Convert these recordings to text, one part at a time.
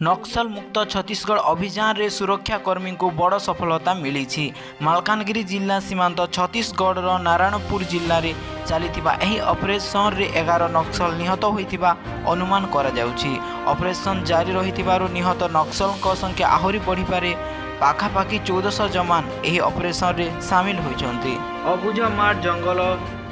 ନକ୍ସଲ ମୁକ୍ତ ଛତିଶଗଡ଼ ଅଭିଯାନରେ ସୁରକ୍ଷାକର୍ମୀଙ୍କୁ ବଡ଼ ସଫଳତା ମିଳିଛି। ମାଲକାନଗିରି ଜିଲ୍ଲା ସୀମାନ୍ତ ଛତିଶଗଡ଼ର ନାରାୟଣପୁର ଜିଲ୍ଲାରେ ଚାଲିଥିବା ଏହି ଅପରେସନରେ 11 ନକ୍ସଲ ନିହତ ହୋଇଥିବା ଅନୁମାନ କରାଯାଉଛି। ଅପରେସନ ଜାରି ରହିଥିବାରୁ ନିହତ ନକ୍ସଲଙ୍କ ସଂଖ୍ୟା ଆହୁରି ବଢ଼ିପାରେ। ପାଖାପାଖି 1400 ଯବାନ ଏହି ଅପରେସନରେ ସାମିଲ ହୋଇଛନ୍ତି। ଅବୁଝମାଡ଼ ଜଙ୍ଗଲ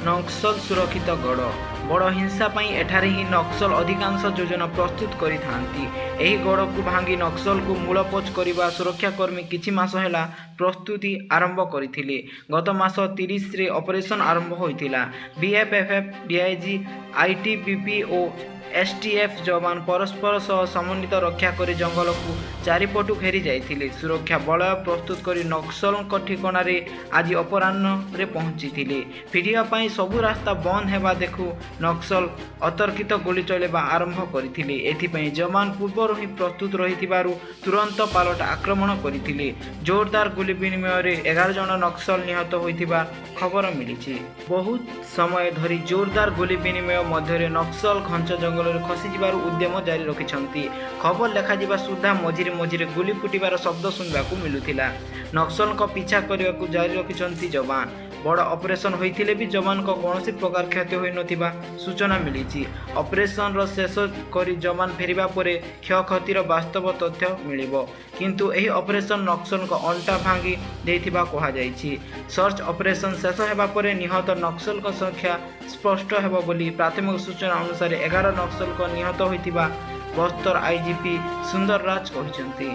ନକ୍ସଲ ସୁରକ୍ଷିତ ଗଡ଼। ବଡ଼ ହିଂସା ପାଇଁ ଏଠାରେ ହିଁ ନକ୍ସଲ ଅଧିକାଂଶ ଯୋଜନା ପ୍ରସ୍ତୁତ କରିଥାନ୍ତି। ଏହି ଗଡ଼କୁ ଭାଙ୍ଗି ନକ୍ସଲକୁ ମୂଳପୋଛ କରିବା ସୁରକ୍ଷାକର୍ମୀ କିଛି ମାସ ହେଲା ପ୍ରସ୍ତୁତି ଆରମ୍ଭ କରିଥିଲେ। ଗତ ମାସ 30ରେ ଅପରେସନ ଆରମ୍ଭ ହୋଇଥିଲା। ବିଏଫ୍ଏଫ୍ ଡିଆଇଜି, ଆଇଟିବିପି ଓ ଏସ୍ଟିଏଫ୍ ଯବାନ ପରସ୍ପର ସହ ସମନ୍ୱିତ ରକ୍ଷା କରି ଜଙ୍ଗଲକୁ ଚାରିପଟୁ ଘେରି ଯାଇଥିଲେ। ସୁରକ୍ଷା ବଳୟ ପ୍ରସ୍ତୁତ କରି ନକ୍ସଲଙ୍କ ଠିକଣାରେ ଆଜି ଅପରାହ୍ନରେ ପହଞ୍ଚିଥିଲେ। ଫେରିବା ପାଇଁ ସବୁ ରାସ୍ତା ବନ୍ଦ ହେବା ଦେଖୁ ନକ୍ସଲ ଅତର୍କିତ ଗୁଳି ଚଳାଇବା ଆରମ୍ଭ କରିଥିଲେ। ଏଥିପାଇଁ ଯବାନ ପୂର୍ବରୁ ହିଁ ପ୍ରସ୍ତୁତ ରହିଥିବାରୁ ତୁରନ୍ତ ପାଲଟା ଆକ୍ରମଣ କରିଥିଲେ। ଜୋରଦାର ଗୁଳି ବିନିମୟରେ 11 ଜଣ ନକ୍ସଲ ନିହତ ହୋଇଥିବା ଖବର ମିଳିଛି। ବହୁତ ସମୟ ଧରି ଜୋରଦାର ଗୁଳି ବିନିମୟ ମଧ୍ୟରେ ନକ୍ସଲ ଘଞ୍ଚ ଜଙ୍ଗଲରେ ଖସିଯିବାର ଉଦ୍ୟମ ଜାରି ରଖିଛନ୍ତି। ଖବର ଲେଖାଯିବା ସୁଦ୍ଧା ମଝିରେ ମଝିରେ ଗୁଳି ଫୁଟିବାର ଶବ୍ଦ ଶୁଣିବାକୁ ମିଳୁଥିଲା। ନକ୍ସଲଙ୍କ ପିଛା କରିବାକୁ ଜାରି ରଖିଛନ୍ତି ଯବାନ। ବଡ଼ ଅପରେସନ ହୋଇଥିଲେ ବି ଯବାନଙ୍କ କୌଣସି ପ୍ରକାର କ୍ଷତି ହୋଇନଥିବା ସୂଚନା ମିଳିଛି। ଅପରେସନର ଶେଷ କରି ଯବାନ ଫେରିବା ପରେ କ୍ଷୟକ୍ଷତିର ବାସ୍ତବ ତଥ୍ୟ ମିଳିବ। କିନ୍ତୁ ଏହି ଅପରେସନ ନକ୍ସଲଙ୍କ ଅଣ୍ଟା ଭାଙ୍ଗି ଦେଇଥିବା କୁହାଯାଇଛି। ସର୍ଚ୍ଚ ଅପରେସନ ଶେଷ ହେବା ପରେ ନିହତ ନକ୍ସଲଙ୍କ ସଂଖ୍ୟା ସ୍ପଷ୍ଟ ହେବ ବୋଲି ପ୍ରାଥମିକ ସୂଚନା ଅନୁସାରେ 11 ନକ୍ସଲଙ୍କ ନିହତ ହୋଇଥିବା ବସ୍ତର ଆଇଜିପି ସୁନ୍ଦରରାଜ କହିଛନ୍ତି।